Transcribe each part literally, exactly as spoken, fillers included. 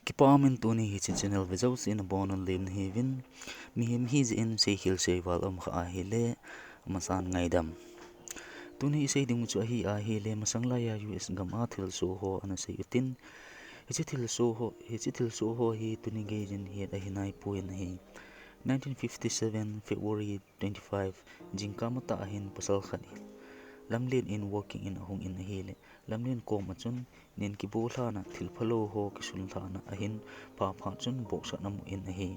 Kipa umin tuni hiche channel vejousen abonun lemna hiuvin. Mihem hijeh in seikhel seival um kha ahile, amasan ngaidam. Tuni isei ding u chu ahi ahile, masang laiya U S gam a thilsoh ho ana sei utin. Hiche thilsoh ho, hiche thilsoh ho hi tuni geijin het ahi naipoi ahi. Nineteen fifty-seven February twenty-five, jingkah matah ahin pasal khat hi lamlen in walking in ahung in ahile, lamlen kom a chun nen kibolhahna, thil phalou ho kisunlhahna ahin pha phat chun box khat ana mu in ahi.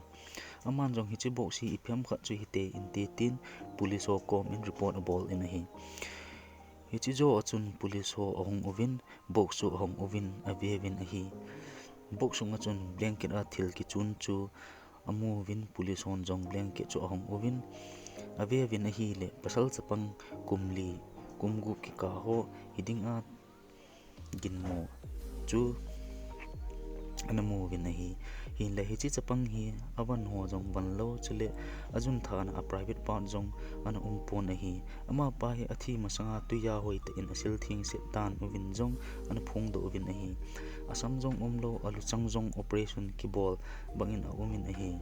Aman jong hiche box hi ipi ham khat chu hite inte tin police ho kom in report abol in ahi. Hiche jo a chun police ho ahung uvin, box chu ahung uvin, aveuvin ahi. Box sunga chun blanket a thil kichun chu amu uvin, police hon jong blanket chu ahung uvin, aveuvin ahile, pasal chapang kum li, kum gup kikah ho hiding a ginmo chu ana mu uvin ahi. Hinla hiche chapang hi avan ho jong vanlou, chule ajun thahna a private part jong ana um pon ahi. Amapa hi athi masanga twi a hoitah in asil thengset tan uvin jong ana phongdoh uvin ahi. Asam jong umlou, aluchang jong operation kibol bangin aum in ahi.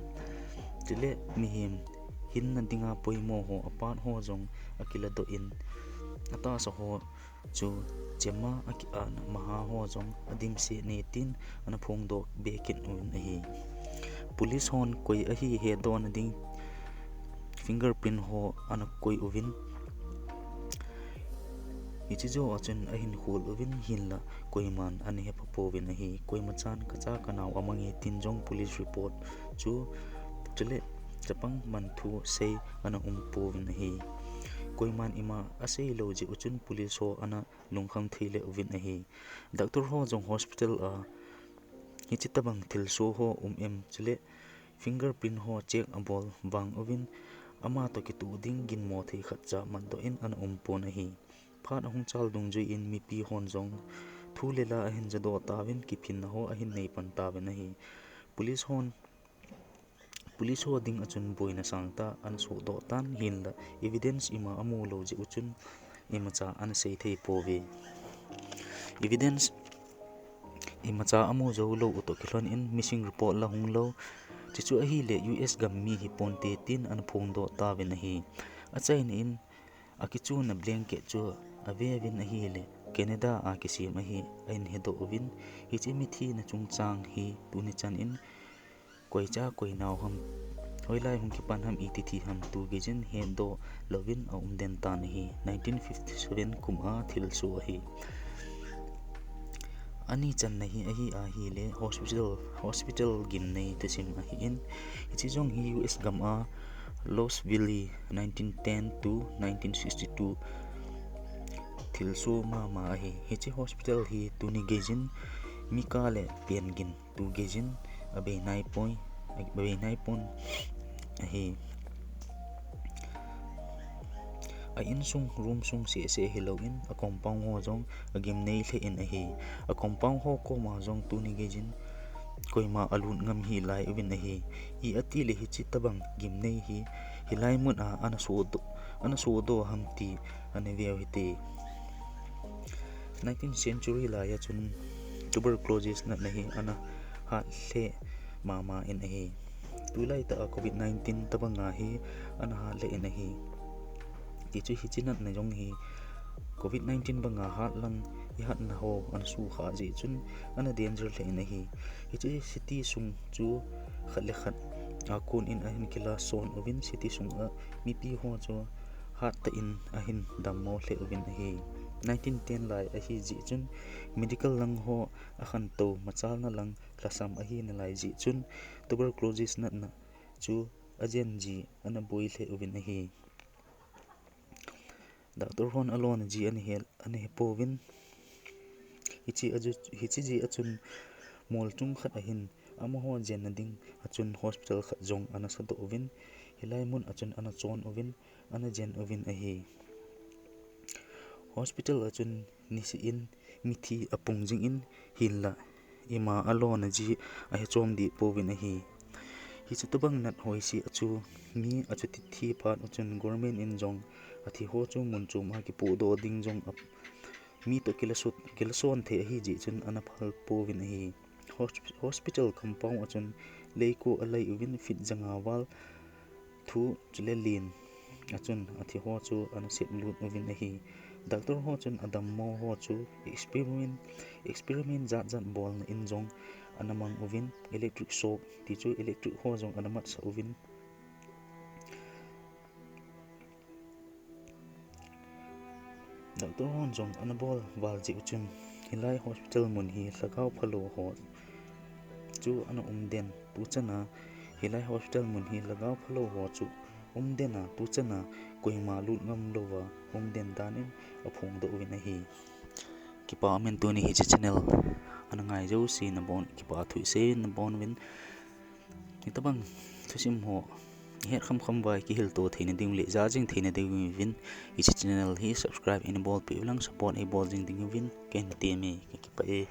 Chule mihem hinna dinga poimo ho a part ho jong akiladoh in, atahsa ho chu chema akiahna maha ho jong adimset e tin ana phongdoh be kit uvin ahi. Police hon koi ahi hetdohna ding fingerprint ho ana koi uvin. Hiche jo a chun ahin khol uvin hinla koiman ana hepha pouvin ahi. Koimachan kacha kanao amange tin jong police report chu, chule chapang manthu sei ana um pouvin ahi. Koiman ima aseilou jeh u chun police ho ana lungkham thei le uvin ahi. Doctor ho jong hospital a hiche tobang thilsoh ho um em chule fingerprint ho check abol vang uvin, amatoh kitoh ding ginmo thei khatcha matdoh in ana um pon ahi. Phat ahung chal dungjui in mipi hon jong thu le la ahin jadoh tauvin, kiphinna ho ahin nei pan tauvin ahi. Police hon, police ho ding a chun boina sangtah ana sohdoh tan hinla evidence ima amu lou jeh u chun imacha ana sei thei pouve. Evidence imacha amu joulou u toh kilhon in missing report la hunglou, chuchu ahile U S gam mi hiponte tin ana phongdoh tauvin ahi. Achaina in akichuna blanket chu aveuvin ahile Canada a kisem ahi ahin hedoh uvin, hiche mithina chungchang hi tuni chan in koicha koi nao ham, hoilai hung kipan ham, iti thi ham, tu geijin hetdoh louvin aum den tan ahi. Nineteen fifty-seven kum a thilsoh ahi. Ani channa hi ahi ahile hospital, hospital gimnei thusim ahin, hiche jong hi U S gam a Louisville nineteen ten to nineteen sixty-two thilsoh mama ahi. Hiche hospital hi tuni geijin mi kah le pen gin tu geijin abei naipoi, abei naipon ahi. A insung room sung seh seh hilouvin a compound ho jong agimnei lheh in ahi. A compound ho koma jong tuni geijin koima alut ngam hilai uvin ahi. I atile hiche tobang gimnei hi hilai mun a ana sohdoh, ana sohdoh ham ti ana veu hite. Nineteenth century laiya chun tuberculosis natna hi ana hat lheh mama in ahi. Tulaitah a covid nineteen tobanga hi ana hat lheh in ahi. Tichu hiche natna jong hi covid nineteen banga hat lang ihatna ho ana suhkhah jeh chun ana danger lheh in ahi. Hiche city sung chu khat le khat a kon in ahin kila son uvin, city sunga mipi ho chu hattah in ahin dammo lheh uvin ahi. Nineteen ten lai ahi jeh chun medical lang ho akhantou machalna lang lhasam ahina lai jeh chun tuberculosis natna chu ajen ji ana boi lheh uvin ahi. Doctor hon alona ji ana he, ana hepouvin. Hiche a ju, hiche jeh a chun mol chung khat ahin amaho jenna ding a chun hospital khat jong ana sadoh uvin, hilai mun a chun ana chon uvin, ana jen uvin ahi. Hospital a chun niseh in mithi apung jingin hinla ima alona ji ahechom deh pouvin ahi. Hiche tobang nat hoise a chu mi achuti thi phat a chun government in jong athi ho chu mun chom a kipohdoh ding jong a, mi toh kila sot, kila son thei ahi jeh chun ana phal pouvin ahi. Hospital compound a chun leiko alai uvin feet janga val thu chule lin a chun athi ho chu ana sep lut uvin ahi. Doctor ho chun adammo ho chu experiment, experiment jat jat bolna in jong ana mang uvin, electric shock ti chu electric ho jong ana matsah uvin. Doctor hon jong ana bol val jeh u chun hilai hospital mun hi lhagao phalou ho chu ana um den, tuchan a hilai hospital mun hi lhagao phalou ho chu um den a, tuchan a koima lut ngam louva um den dan in aphongdoh uvin ahi. Kipa umin tuni hiche channel ana ngai jouse nabon, kipa thu isei nabon uvin. Hitabang thusim ho ihet kham kham uva kihil to theina ding le ja jing theina ding uvin hiche channel hi subscribe ina bolpeh ulang, support eibol jing ding uvin kahin temme, kakipah e.